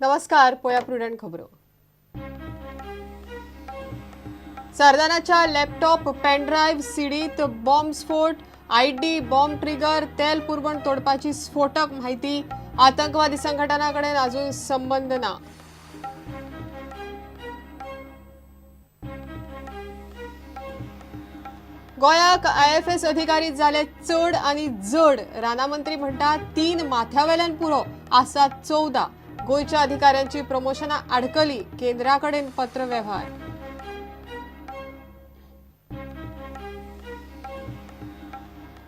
नमस्कार, पोया प्रुडंट खबरो. सरदानाच्या लॅपटॉप, पेनड्रायव्ह, सीडीत बॉम्बस्फोट, आयडी, बॉम्ब ट्रिगर, तेल पुरवण तोडपाची स्फोटक माहिती. आतंकवादी संघटना कडेन अजून संबंध ना. गोंयाक आयएफएस अधिकारी जाले चड आनी जड. रानामंत्री म्हणटा 3 माथ्यावेल्यान पुरो, आसात 14. गोंयच्या अधिकाऱ्यांची प्रमोशनां आडकली, केंद्रा कडेन पत्रवेव्हार.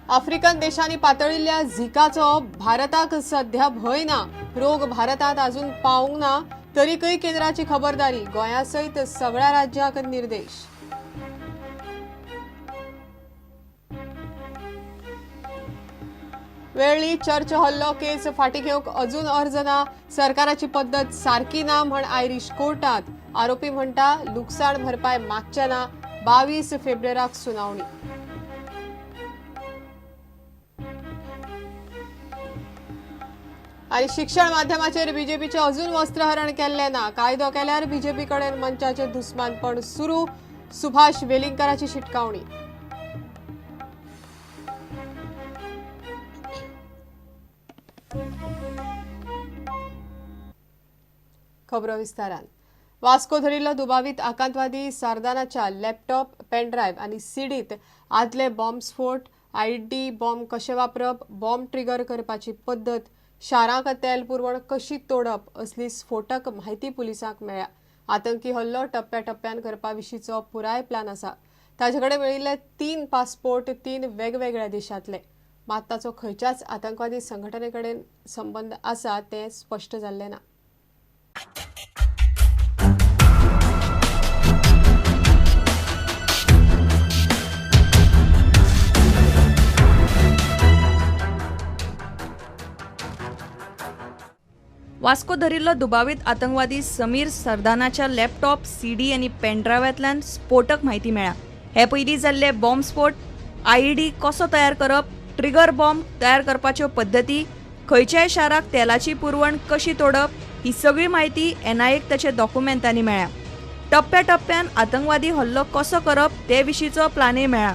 आफ्रिकन देशांनी पातळिल्ल्या झिकाचो भारताक सध्या भंय ना. रोग भारतांत अजून पावूंक ना, तरीकय केंद्राची खबरदारी. गोंया सयत सगळ्या राज्यांक निर्देश. वेळ्ळी चर्च हल्लो केस फाटी घेवंक अजून अर्ज ना. सरकाराची पद्दत सारकी ना म्हण आयरीश कोर्टात. आरोपी म्हणटा लुकसाण भरपाय मागचे ना. 22 फेब्रुवाराक सुनावणी. आनी शिक्षण माध्यमाचेर बीजेपीचे अजून वस्त्रहरण केल्लें ना. कायदो केल्यार बीजेपी कडेन मंचाचे दुस्मानपण सुरू. सुभाष वेलिंगकाराची शिटकावणी. खबरो विस्तारान. वास्को धरिल्लो दुबावीत आकांतवादी सरदानाच्या लॅपटॉप, पेनड्रायव्ह आनी सीडीत आदले बॉम्बस्फोट, आयडी बॉम्ब कशे वापरप, बॉम्ब ट्रिगर करपाची पद्दत, शारांक तेल पुरवण कशी तोडप असली स्फोटक माहिती पुलिसांक मेळ्ळ्या. आतंकी हल्लो टप्प्या टप्प्यान करपा विशींचो पुराय प्लान आसा. ताचे कडेन मेळिल्ले 3 पासपोर्ट 3 वेगवेगळ्या देशांतले. मात ताचो खंयच्याच आतंकवादी संघटने कडेन संबंद आसा तें स्पश्ट जाल्लें ना. वास्को धरिल्लो दुबावीत आतंकवादी समीर सरदानाच्या लॅपटॉप, सीडी आनी पेनड्रायव्हांतल्यान स्फोटक म्हायती मेळ्ळ्या. हे पयलीं जाल्ले बॉम्बस्फोट, आयईडी कसो तयार करप, ट्रिगर बॉम्ब तयार करपाच्यो पद्दती, खंयच्याय शाराक तेलाची पुरवण कशी तोडप, ही सगळी म्हायती एनआयएक ताच्या डॉक्युमेंटांनी मेळ्ळ्या. टप्प्या टप्प्यान आतंकवादी हल्लो कसो करप ते विशींचो प्लानय मेळ्ळा.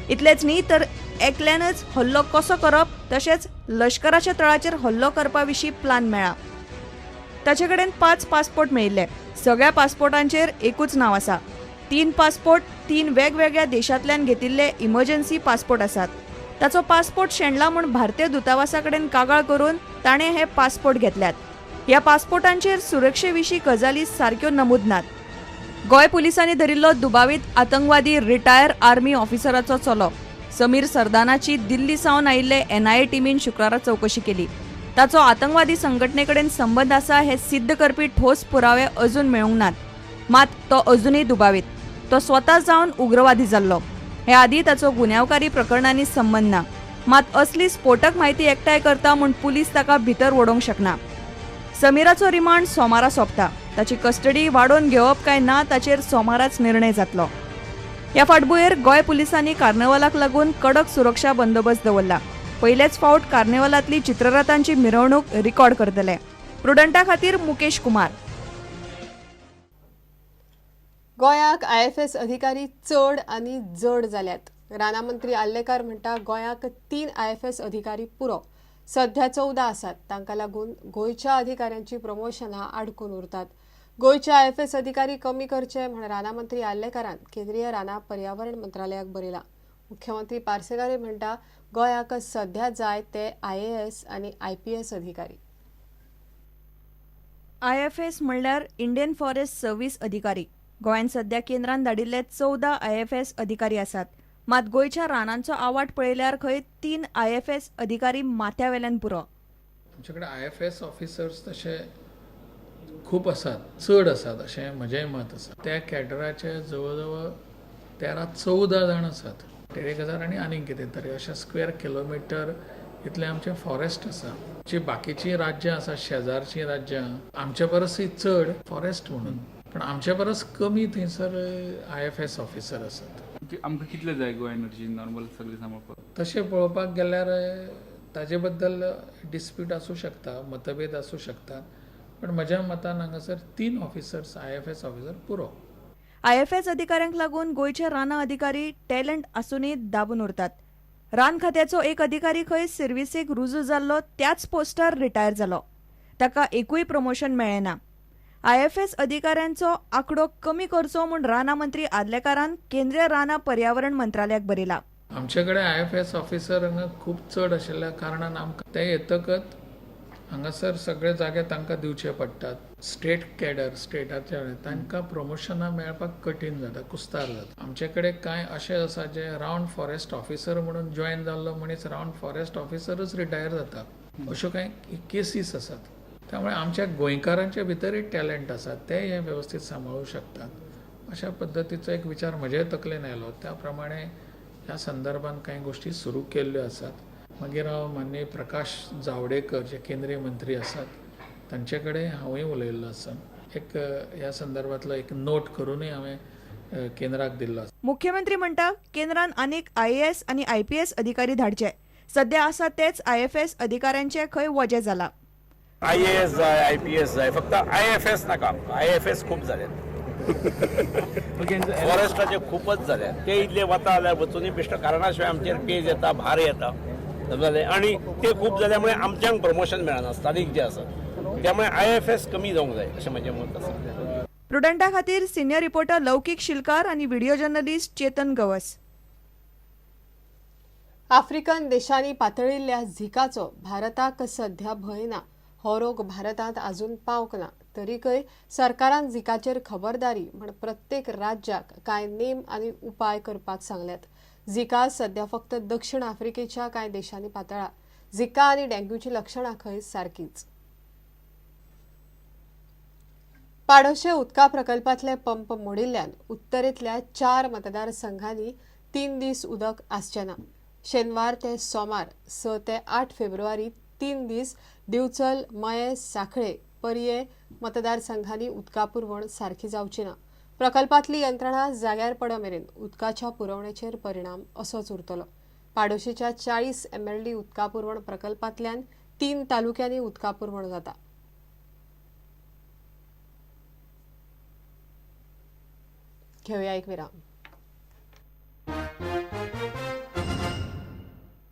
इतलेंच न्ही तर एकल्यानच हल्लो कसो करप तशेंच लश्कराच्या तळाचेर हल्लो करपा विशीं प्लान मेळ्ळा. ताचे कडेन 5 पासपोर्ट मेळिल्ले. सगळ्या पासपोर्टांचेर एकूच नांव आसा. 3 पासपोर्ट 3 वेगवेगळ्या देशांतल्यान घेतिल्ले इमर्जन्सी पासपोर्ट आसात. ताचो पासपोर्ट शेणला म्हूण भारतीय दूतावासा कडेन कागाळ करून ताणें हे पासपोर्ट घेतल्यात. ह्या पासपोर्टांचेर सुरक्षे विशीं गजाली सारक्यो नमूद नात. गोंय पुलिसांनी धरिल्लो दुबावीत आतंकवादी रिटायर आर्मी ऑफिसराचो चलो समीर सरदानाची दिल्ली सावन आयिल्ले एनआयए टिमीन शुक्रारा चवकशी केली. ताचो आतंकवादी संघटने कडेन संबंद आसा हे सिद्ध करपी ठोस पुरावे अजून मेळूंक नात. मात तो अजूनय दुबावीत. तो स्वता जावन उग्रवादी जाल्लो. हे आदीं ताचो गुन्यांवकारी प्रकरणांनी संबंद ना. मात असली स्फोटक म्हायती एकठांय करता म्हूण पुलीस ताका भितर वडोवंक शकना. समीराचो रिमांड सोमारा सोंपता. ताची कस्टडी वाडोवन घेवप काय ना ताचेर सोमाराच निर्णय जातलो. ह्या फाटभुंयेर गोंय पुलिसांनी कार्निवालाक लागून कडक सुरक्षा बंदोबस्त दवरला. पयलेच फावट कार्निवालांतली चित्ररथांची मिरवणूक रिकॉर्ड करतले. प्रुडंटा खातीर मुकेश कुमार. गोंयाक आयएफएस अधिकारी चड आनी जड जाल्यात. रानामंत्री आर्लेकार म्हणटा गोंयाक 3 आयएफएस अधिकारी पुरो, सध्या 14 आसात. तांकां लागून गोंयच्या अधिकाऱ्यांची प्रमोशनां आडकून उरतात. गोंयचे आयएफएस अधिकारी कमी करचे म्हण रानामंत्री आर्लेकारान केंद्रीय राना पर्यावरण मंत्रालयाक बरयलां. मुख्यमंत्री पार्सेकार म्हणटा गोंयाक सध्या जाय ते आयएएस आनी आयपीएस अधिकारी. आयएफएस म्हणल्यार इंडियन फॉरेस्ट सर्व्हिस अधिकारी. गोंयांत सध्या केंद्रान धाडिल्ले 14 आयएफएस अधिकारी आसात. मात गोंयच्या रानांचो आवाट पळयल्यार खंय 3 आयएफएस अधिकारी माथ्या वेल्यान पुरो. आमचे कडेन आयएफएस ऑफिसर्स तशे खूब आसात, चड आसात अशें म्हजेंय मत आसा. त्या कॅडराचे जवळ जवळ 13-14 जाण आसात. 1000 आनी आनीक कितें तरी अशें स्क्वेअर किलोमिटर इतलें आमचें फॉरेस्ट आसा. जी बाकीचीं राज्यां आसा, शेजारचीं राज्यां, आमचे परसय चड फॉरेस्ट म्हणून, पण आमचे परस कमी थंयसर आयएफएस ऑफिसर आसात. आमकां कितले जाय गोवा एनर्जी नॉर्मल सगळें सांबाळपाक? तशें पळोवपाक गेल्यार ताजे बद्दल डिस्प्यूट आसूं शकता, मतभेद आसूं शकता. पण म्हज्या मतान हांगासर 3 ऑफिसर्स IFS officer पुरो. IFS अधिकाऱ्यांक लागून गोंयचे रानां अधिकारी टॅलंट आसूनय दाबून उरतात. रान खात्याचो एक अधिकारी खंय सर्विसेक रुजू जाल्लो त्याच पोस्टार रिटायर जालो, ताका एकूय प्रमोशन मेळ्ळें ना. IFS अधिकाऱ्यांचो आंकडो कमी करचो म्हूण रानां मंत्री आदलेकारान केंद्रीय रानां पर्यावरण मंत्रालयाक बरयला. आमचे कडेन IFS officer हांगा खूब चड आशिल्ल्या कारणान आमकां ते येतकच हांगासर सगळे जागे तांकां दिवचे पडटात. स्टेट कॅडर स्टेटाचे तांकां प्रमोशनां मेळपाक कठीण जाता, कुस्तार जाता. आमचे कडेन कांय अशें आसा जे रावंड फॉरेस्ट ऑफिसर म्हणून जॉयन जाल्लो मनीस रावंड फॉरेस्ट ऑफिसरूच रिटायर जाता, अश्यो कांय केसीस आसात. त्यामुळे आमच्या गोंयकारांच्या भितरूय टॅलंट आसा, ते हे वेवस्थीत सांबाळूं शकतात. अशा पद्दतीचो एक विचार म्हज्याय तकलेन आयलो. त्या प्रमाणे ह्या संदर्भात कांय गोश्टी सुरू केल्ल्यो आसात. मागीर हांव माननीय प्रकाश जावडेकर जे केंद्रीय मंत्री आसात तांचे कडेन हांवूय उलयल्लो आसा. एक ह्या संदर्भांतलो एक नोट करूनय हांवें केंद्राक दिल्लो आसा. मुख्यमंत्री म्हणटा केंद्रान अनेक IAS आनी IPS अधिकारी धाडचे, सध्या आसा तेच IFS अधिकाऱ्यांचे खंय वजें जाला. IAS जाय, IPS जाय, फक्त IFS नाका. IFS खूब जाले, फॉरेस्टाचे खूपच जाले. ते इतले वता जाल्यार वचूनय बेश्ट कारणा शिवाय आमचेर पेज येता, भार येता, समजले. आनी ते खूब जाल्यामुळे आमच्यांक प्रमोशन मेळना स्थानीक जे आसा, त्यामुळे IFS कमी जावंक जाय अशें म्हजें मत आसा. प्रुडंटा खातीर सिनियर रिपोर्टर लौकीक शिलकार आनी video journalist Chetan Gawas. African देशांनी पातळिल्ल्या झिकाचो भारताक सध्या भंय ना. हो रोग भारतांत अजून पावंक ना, तरीकय सरकारान झिकाचेर खबरदारी म्हण प्रत्येक राज्याक कांय नेम आनी उपाय करपाक सांगल्यात. झिका सध्या फक्त दक्षिण आफ्रिकेच्या कांय देशांनी पातळा. झिका आनी डेंग्यूची लक्षणां खंय सारकीच. पाडोशे उदका प्रकल्पांतले पंप मोडिल्ल्यान उत्तरेंतल्या 4 मतदारसंघांनी 3 दीस उदक आसचें ना. शेनवार ते सोमार 6 ते 8 फेब्रुवारी 3 दीस दिवचल, मये, साखळे, पर्ये मतदारसंघांनी उदका पुरवण सारकी जावची ना. प्रकल्पांतली यंत्रणा जाग्यार पड मेरेन उदकाच्या पुरवणेचेर परिणाम असोच उरतलो. पाडोशीच्या 40 MLD उदका पुरवण प्रकल्पांतल्यान 3 तालुक्यांनी उदका पुरवण जाता. घेऊया एक विराम.